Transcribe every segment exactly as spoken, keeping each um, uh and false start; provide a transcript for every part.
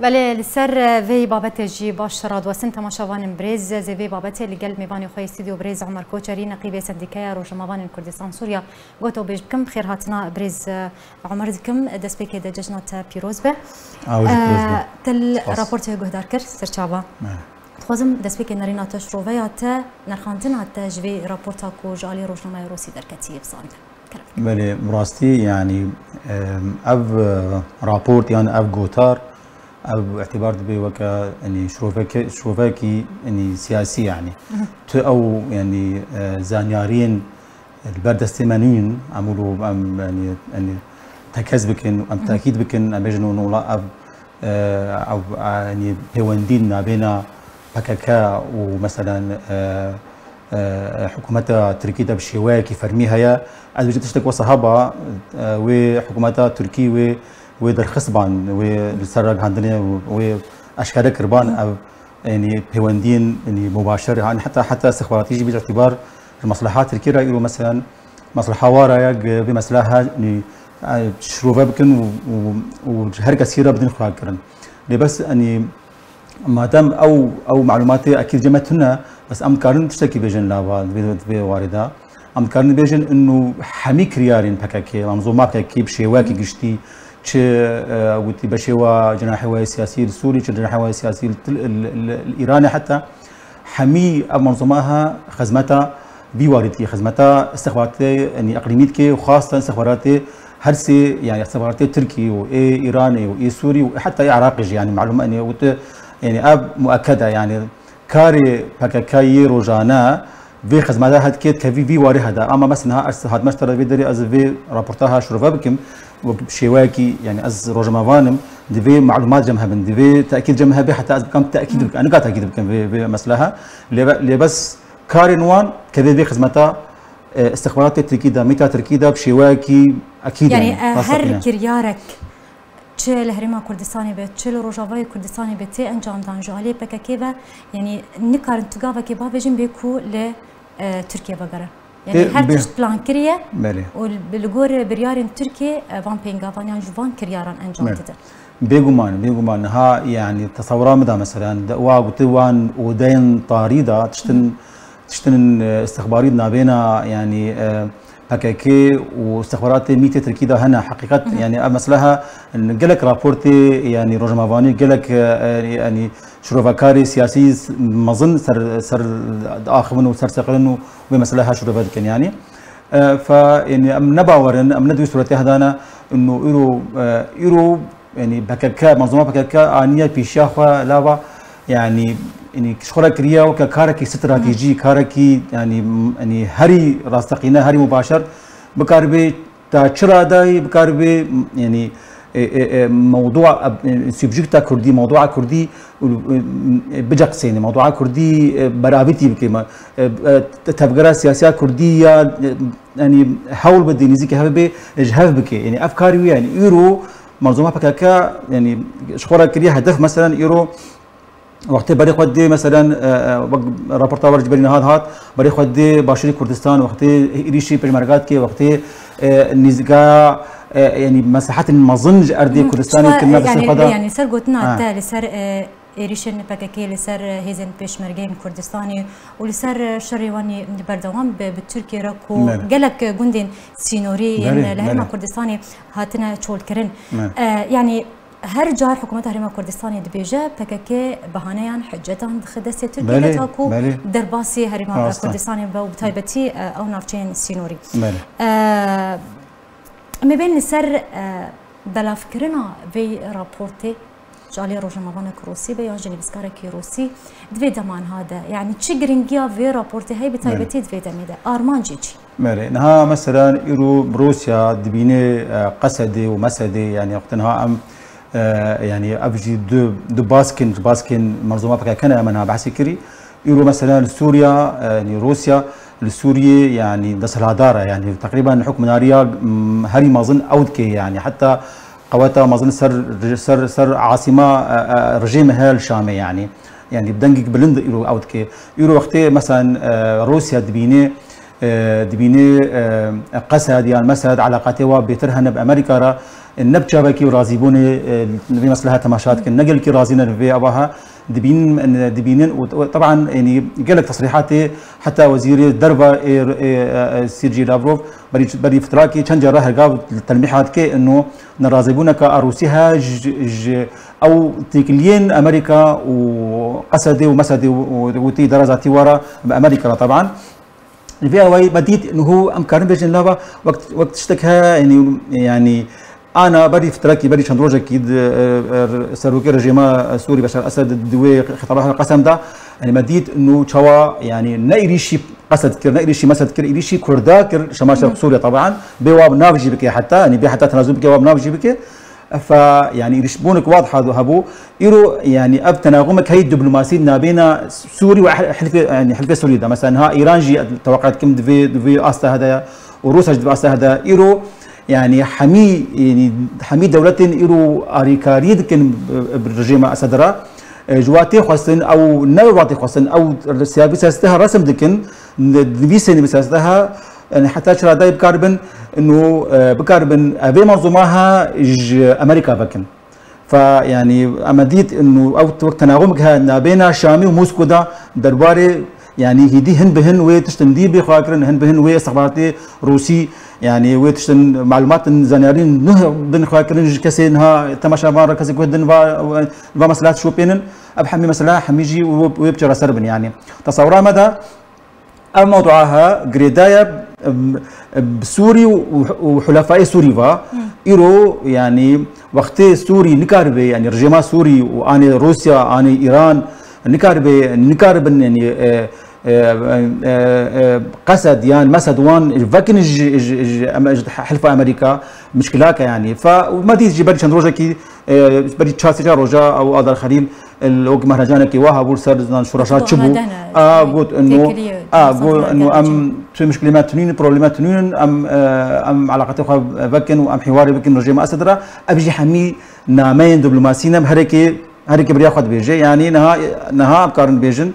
Belê, li ser vê babetê jî baş radiwestin temaşevanên birêz, ez ê vê babetê li gel mêvanê xwe yê stûdyo birêz Omer Koçerî, neqîbê Sendîkeya Rojnamevanên Kurdistan Sûriya, got ew bêj bikim. Bi xêr hatina birêz Omer dikim, destpêkê de cejna te pîroz be. Awe jî pîroz be. Eh, te li Spas. Raportê guhdar kir, serçava. Me. Dixwazim destpêkê nerîna te, şiroveya te, nerxandina te ji vê raporta ku ji alî rojnameya Rûsî derketiyê bizanîne. Kerem. Belê, bi rastî, yanî, em, ev, e, raport yan ev gotar, ev îtîbar dibe weke, yanî, şiroveke-, şirovekî, yanî, siyasî, yanî. Mhm. Tu ew, yanî, e, zanyariyên li ber destê me nîn, em wilo em, yanî, yanî, tekez bikin, em Mhm. tekîd bikin, em bêjin wilo ev e, ew, e, yanî pêwendî nabêna P K K û meselen, e, e, hikûmeta Tirkî de bi şêweyekî fermî heye. Ez dibêjim tiştek wesa heba, e, wê hikûmeta Tirkî wê, wê derxistban, wê li ser ragihandinê wê eşkere kirban, ev, yanî pêwendiyên, yanî mubaşer, yanî heta, heta istixbaratî jî bî îtîbar ji mesleha Tirkî re îro meselen mesleha wara ye, gi-, vê mesleha, yanî, e, şirove bikin û, û, û ji her kesî re bidin xuyakirin. Lê bes, yanî, madem ew, ew malûmatê ekîd cem me tune, bes em dikarin tiştekî bêjin lava, di vê, di vê warê de. Em dikarin bêjin inu hemî kiryarên P K K, manzûma P K K bi şêweyekî giştî, çi, e, witî be şêwa cenahê we siyasî li Sûrî, çi cenahê we siyasî li, li, li, li Îranê heta, hemî ev manzûma ha xizmeta vî warî dike, xizmeta istixbaratê, yanî, iqlîmî dike û xasten istixbaratê her sê, yanî, istixbaratê Tirkî û ê Îranê û ê Sûrî û heta ê Iraqê jî, yanî, malûm, yanî, wit, yanî, ev mueked e, yanî, karê P K K yê rojane vê xizmeta he dike, dikevî vî warî he de. Ama mesela niha ez hatime ji te re vê derê ez vê raporta ha şirove bikim, wek şêweyekî, yanî, ez rojnamevan im, divê malûmat cem hebin, divê tekîd cem hebe, heta ez bikam tekîd bikim. Ez nika tekîd bikim vê, vê mesleha. Lê be-, lê bes karên wan kevê vê xizmeta, e, istixbaratê Tirkî de, mîta Tirkî de bi şêweyekî ekîd, Yanî, yanî, e, her rastaqîne. Kiryarek çi li Herêma Kurdistanê be, çi li Rojavayê Kurdistanê be tê encamdan ji aliyê P K K ve, yanî nikarin tu gavekê bavêjin bê ku li, e, Tirkiye vegere. Yanî Bê-, her bê- tişt plan kiriye Belê. Û li, li gor biryarên Tirkiye, e, van pêngavan yan ji van kiryaran encam Belê. didin. Bêguman, bêguman. Niha, yanî, tesewira min de, meselen, de, wa gotin wan odeyên tarî de, tiştin, tiştin, e, istixbarî di navêna, yanî, e, P K K û istixbaratê mîtê Tirkî de hene. Heqîqet, Hı hı. yanî, ev mesele he, gelek raportê, yanî, rojnamevanî, gelek, e, e, yanî, şirovekarê siyasî mezin ser, ser diaxivin û ser seqilin û vê mesele he şirove dikin, yanî. E, fe, yanî, em ne bawer in, em ne di wî sûretê he de ne, ino îro, e, îro, yanî, P K K, manzûma P K K aniye pêşiya xwe lava, yanî, yanî, ji xwe re kiriye weke karekî stratejî, Hı. karekî, yanî, m-, yanî, herî rasteqîne, herî mubaşer, bikaribe ta çi radayî bikaribe, m-, yanî, e, e, e, mewdûa, e, subjekta kurdî, mewdûa kurdî, e, e, biceqisêne, mewdûa kurdî, e, beravîtî bike. Me, e, e, te-, tevgera siyasiya kurdî ya, e, yanî hewl bide nêzîkî hev bê, ji hev bike. Yanî ev karî wî, yanî îro manzûma P K K, yanî ji xwe re kiriye hedef, meselen îro wextê berê xwe dê, meselen, e, e, wek raporta we ji berî niha dihat, berê xwe dê Başûrê Kurdistan, wextê êrîşî pêşmerga dike, wextê, e, nêzîkaya, e, yanî meslahetên mezin ji erdê Hı, Kurdistanê çima, kirine destê yanî, xwe de. yanî ser gotina Ha. te li ser, e, êrîşên P K K li ser hêzên pêşmergeyên Kurdistanê û li ser şerê wan ê berdewam bi, bi Tirkiye re ku Belê. gelek gundên sînorî yên Belê, li Herêma belê. Kurdistanê hatine çolkirin. Belê. E, yanî her car hikûmeta Herêma Kurdistanê dibêje P K K behaneyan, hiccetan dixe destê Tirkiye de Belê, ta ku belê. derbasî Herêma Rast e. Kurdistanê be û bi taybetî, e, ew navçeyên sînorî. Belê. E, Em ê bên li ser, e, belavkirina vê raportê ji alî rojnamevanek Rûsî be yan jî nivîskarekî Rûsî di vê demanha de. Yanî çi giringiya vê raportê heye bi Belê. taybetî di vê demê de? Armancê çi? Belê. Niha mesela îro Rûsya dibîne, e, Qesedê û Mesedê, yanî wextê niha em, e, yanî ev jî du, du baskên, baskên manzûma P K K ne, em niha behsê kirî. Îro mesela li Sûriya, e, yanî Rûsya li Sûriyê, yanî desthilatdar e, yanî teqrîben hukmdariya, m, herî mezin ew dike, yanî heta qeweta mezin ser, ser, ser asîma, e, e, rejîmê heye li Şamê, yanî. Yanî bi dengek bilind îro ew dike. Îro wextê mesela, e, Rûsya dibîne, e, dibîne, e, Qesed yan Mesed eleqatê wa bêtir hene bi Amerîka re, Ne bi çavekî û razîbûnê, e, li vê mesleha temaşa dikin. Ne gelkî razî ne li vê avaha dibîn-, dibînin û, û teban, yanî gelek tesrîhatê heta wezîrê derva ê, ê, e, e, Sergey Lavrov berî, berî fitrakî çend cara hergav telmîha dike ino nerazîbûneka a Rûsî he ji, ji ew têkiliyên Amerîka û Qesedê û Mesedê û, û, û tî dera zatî wara bi Amerîka re teban. Vê awayî me dît, niho em karin bêjin lava wek, wek tiştek heye, yanî, yanî ana berî fitrekî, berî çend rojekî di, e, e, serokê rejîma Sûrî Beşar Esed di wê xitaba qesem da, yanî me dît, nû çawa, yanî ne êrîşî Qesed kir, ne êrîşî Mesed kir, êrîşî Kurda kir, Şemal Şerq Sûriye teban, bê wa bi nav jî bike heta, yanî bê heta tenazûl bike, wa bi nav jî bike. Efa, yanî, êrîşbûnek wadiha hebû. Îro, yanî, ev tenaxumek heyî diplomasî nabêna Sûrî û hil-, hilfê, yanî, hilfê Sûrî de. Mesela, niha Îran jî teweqe dikim di vê, di vê asta hede ye û Rûsya jî di vê asta hede ye. Îro, yanî, hemî, yanî, hemî dewletên îro arîkariyê dikin bi, bi rejîma Esed re. E, ji wa tê xwestin, ew ne wa tê xwestin, ew siyasete resim dikin, nivîsên siyasete ha, yanî heta çi radayê bikaribin, ino, e, bikaribin, e, vê menzûma ha ji Amerîka vekin. Fa, yanî, em dît, ino, ew wek tenaxûmek ha nabêna Şamî û Moskû de derbarê, yanî hîdî hin bi hin wê tiştin dî bê xwe kirin, hin bi hin wê istixbaratê Rûsî, yanî wê tiştin malumatin zanyarîn nuh bin xwe kirin ji kesê niha temaşevan re kesê guh din va, va mesela şopênin. Ev hemî mesela hemî jî wê, wê bi çareser bin, yanî. Tesewra me de, Ev mewdua ha girêdaye, em, em, bi Sûrî û, û, û hulefayê Sûrî va. Îro, yanî, wextê Sûrî nikaribe, yanî rejîma Sûrî û anê Rûsya, anê Îran nikaribe, nikaribin, yanî, e, e, e, e, Qesed yan Mesed wan vekin ji, ji, ji, em, ji Hilfa Amerîka, mişkilake, yanî. Fa, û me dît jî berî çend rojekî, e, berî çar sê çar roja ew Adar Xelîl, e, li wek mehrecanekî wa hebû li ser zan şoreşa çi bû. A got ino, a got ino em tu muşkilê me tunîn, probleme tunîn, em, e, em eleqatê xwe vekin û em hîwarê bikin rejîma Esed re. Ev jî hemî nameyên diplomasî ne, herêkê, herêkê biriya xwe dibêje. Yanî niha, niha em karin bêjin.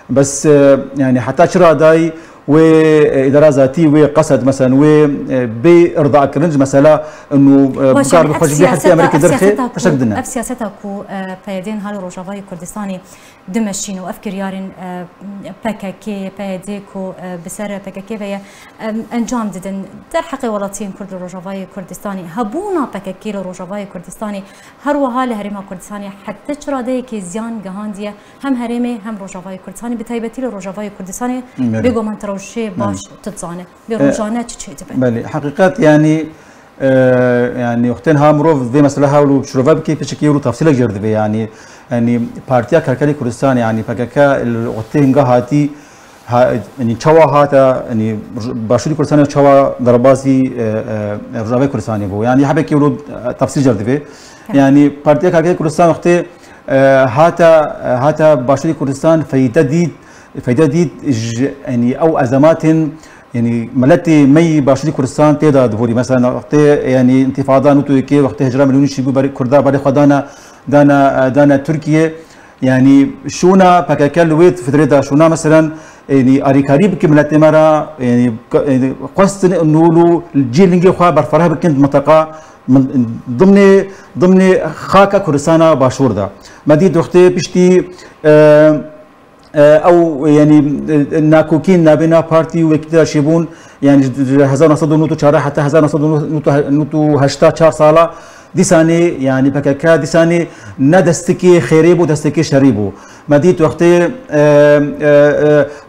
Bes, e, yanî heta çi radayî wê, e, îdara zatî, wê Qesed, mesela wê, e, bê irda kirin ji mesela ino, e, bikar bi xwe ji vê herfê Amerîkê derxê tiştek dine. Ev siyaseta ku, e, P Y D'ên ha li Rojavayê Kurdistanê dimeşîn û ev kiryarên, e, P K K, P Y D ku, e, bi ser P K K ve ye, e, encam didin. Derheqê welatiyên Kurd li Rojavayê Kurdistanê, hebûna P K K li Rojavayê Kurdistanê, her wiha li Herêma Kurdistanê heta çi radeyekê ziyan gihandiye hem herêmê hem Rojavayê Kurdistanê, bi taybetî li Rojavayê Kurdistanê. Belê. Bêguman tu rewşê baş tu dizane. Bê rojane çi çêdibe? Belê, heqîqet, yanî, e, yanî wextên ha mirov vê mesele hewl û şirove bike, piçekî û tefsîlek jêr dibe, yanî, yanî Partiya Karkerê Kurdistan, yanî P K K, li wextê hinga hatî, ha, yanî çawa hate, yanî Başûrê Kurdistanê çawa derbasî, e, e, Rojavayê Kurdistanê bû. Yanî hebekî û, e, tefsîl jêr dibe. Yanî Partiya Karkerê Kurdistan wextê, e, hate, e, hate Başûrê Kurdistan feyde dît, feyde dît ji, yanî ew ezematên, yanî miletê me yî Başûrê Kurdistan tê de diborî. Mesela wextê, yanî întifada nût û yekê, wextê hicra milyonan jî bû berê Kurda berê xwe dane, dane, e, dane Tirkiye. Yanî şûna P K K li wê fitrê de şûna, meselen, yanî alîkarî bike miletê me re, yanî, yanî xwestin nûl û cihê lingê xwe berfireh bikin di minteqa, min-, dimnê, dimnê xaka Kurdistana Başûr de. Me dît wextê piştî, e, e, ew, yanî, e, nakokîn nabêna partî û yekî de çêbûn, yanî ji, ji hezar neh sed û nod û çar heta hezar neh sed û nod û heşta çar sala, dîsanê, yanî P K K dîsanê ne destekê xêrê bû, destekê şerî bû. Me dît wextê, e, e,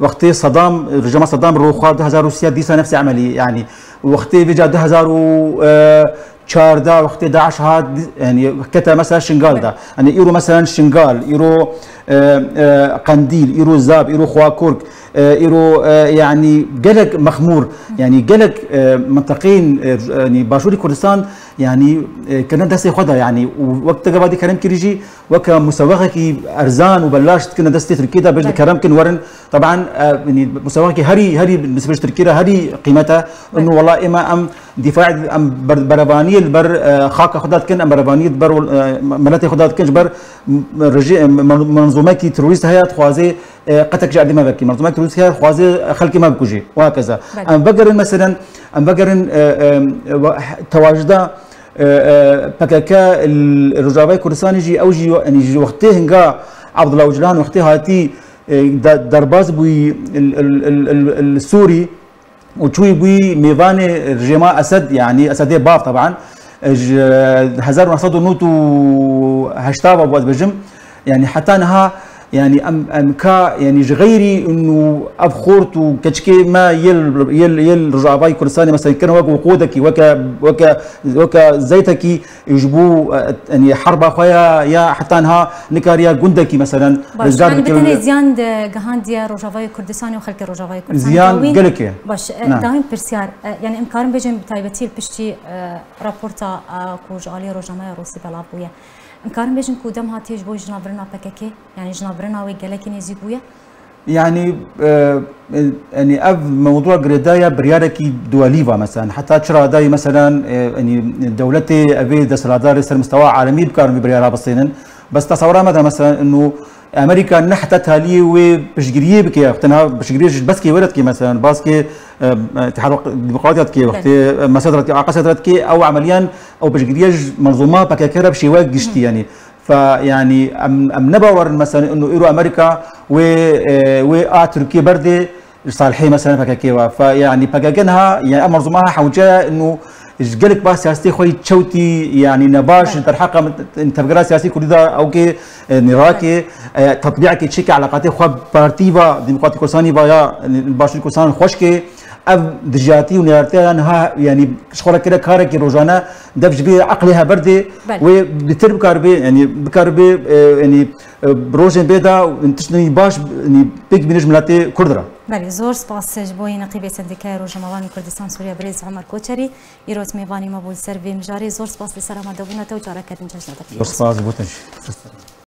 e, wextê Sedam, rejîma Sedam rû xwar du hezar û sê, dîsa nefsê emelî, yanî wextê vêca du hezar û çardeh, wextê DAIŞ hat, dî-, yanî kete mesela Şingal de. Yanî îro mesela Şingal, îro, e, e, Qendîl, îro Zab, îro Xwakurk, e, îro, e, yanî gelek mexmûr, yanî gelek, e, minteqeyên, e, yanî Başûrê Kurdistan, yanî, e, kirine destê xwe de, yanî, û wek te gava dî kerem kirî jî, weke musewexekî erzan û belaş dikine destê Tirkiyê de, bêjin kerem kin werin. Teban, e, yanî musewexekî herî, herî nisbê ji Tirkiyê re herî qîmet e. Ino wela ême em dîfaê, em ber-, berevaniyê li ber, e, xaka xwe de dikin, em berevaniyê li ber, e, miletê xwe de dikin, ji ber, m-, rejî-, e, men-, menzûmekî terorîst heye, dixwaze, e, qetek ji erdê me vekî. Menzûmekî terorîst heye, dixwaze xelkê me bikujê. Û hakeza. Belê. Em vegerin, meselen, em vegerin, e, e, e, we-, tewajida, E, e, P K K li Rojavayê Kurdistanê jî, ew jî, yanî ji wextê hinga Abdullah Ocalan wextê hatî, e, de-, derbas bûyî li, li, li, li, li Sûrî û çûyî bûyî mêvanê rejîma Esed, yanî Esedê bav teban, e, ji hezar û neh sed û nod û heşt ve, ez bêjim, yanî heta niha, yanî em, em ka, yanî ji xeyrî û ev xort û keçikê me yê, yê, yê Rojavayê Kurdistanê, mesela, kirin wek wiqodekî, weke, weke, weke zeytekî ji bo, e, yanî herba xwe ya, ya heta niha nikariya gundekî, mesela, Baş, rizgar yani bi bike. Tenê ziyan de gihandiye Rojavayê Kurdistanê û xelkê Rojavayê Kurdistanê. Ziyan Dawîn, gelek e. Baş, e, Na. Dawîn pirsiyar, e, yani em karin bêjin bi taybetî li piştî, e, raporta, e, ku ji alî rojnameya Rûsî belav bûye. Em karin bêjin ku dem hatiye ji bo jinavbirina P K K, yani jinavbirina wê gelekî nêzîk bûye? Yani, e, e, yani ev mewdua girêdaya biryarekî dualî va, mesela. Heta çi radayî, mesela, e, yani dewletê evê desthilatdarê ser mistewa alemî bikarin vê biryara bistênin. Bes tesewira me de, mesela, inu Amerîka ne heta taliyê wê piştgiriyê bike, tenha piştgiriyê ji beskê wê re dike, mesela, baskê, e, e, Îtîhad Demokratî re dike, Belê. wextê, e, Mesed re dike, Aqesed re dike, ew emeliyan, ew piştgiriye ji menzûma P K K re bi şêwe giştî, Hı. yani. Fe, yani, em, em ne bawer in, mesela, inu îro Amerîka wê, e, wê a Tirkiye berdê, ji salihê, mesela, P K K ve. Fe, yani, P K K niha, yani, ev menzûma ha hewce inu ji gelek ba siyasetê xwe yî çewtî, yani, nebaş, Belê. derheqa min, tevgera siyasî Kurdî de ew kê, e, nîrakê, e, tatbîqê çêke eleqatê xwe partî va, Demokratîk Kurdistanî va ya, e, Başûrî Kurdistan xweş kê, ev dijatî û neyartiya niha, yani, ji xwe re kire karekî rojane, dev ji vê eqlê he berdê, Belê. wê bitir bikaribe, yani, bikaribe, e, yani, e, rojên bê de tiştên baş, yani, pêk bîne ji miletê Kurd re. Belê, zor spas ji bo yê neqîbê Sendîkaya Rojnamevanên Kurdistan Sûriye birêz Omer Koçerî. Îro mêvanê me bû li ser vê mijarê. Zor spas li ser amadebûna te û careke din cejna te. Zor spas bo te jî.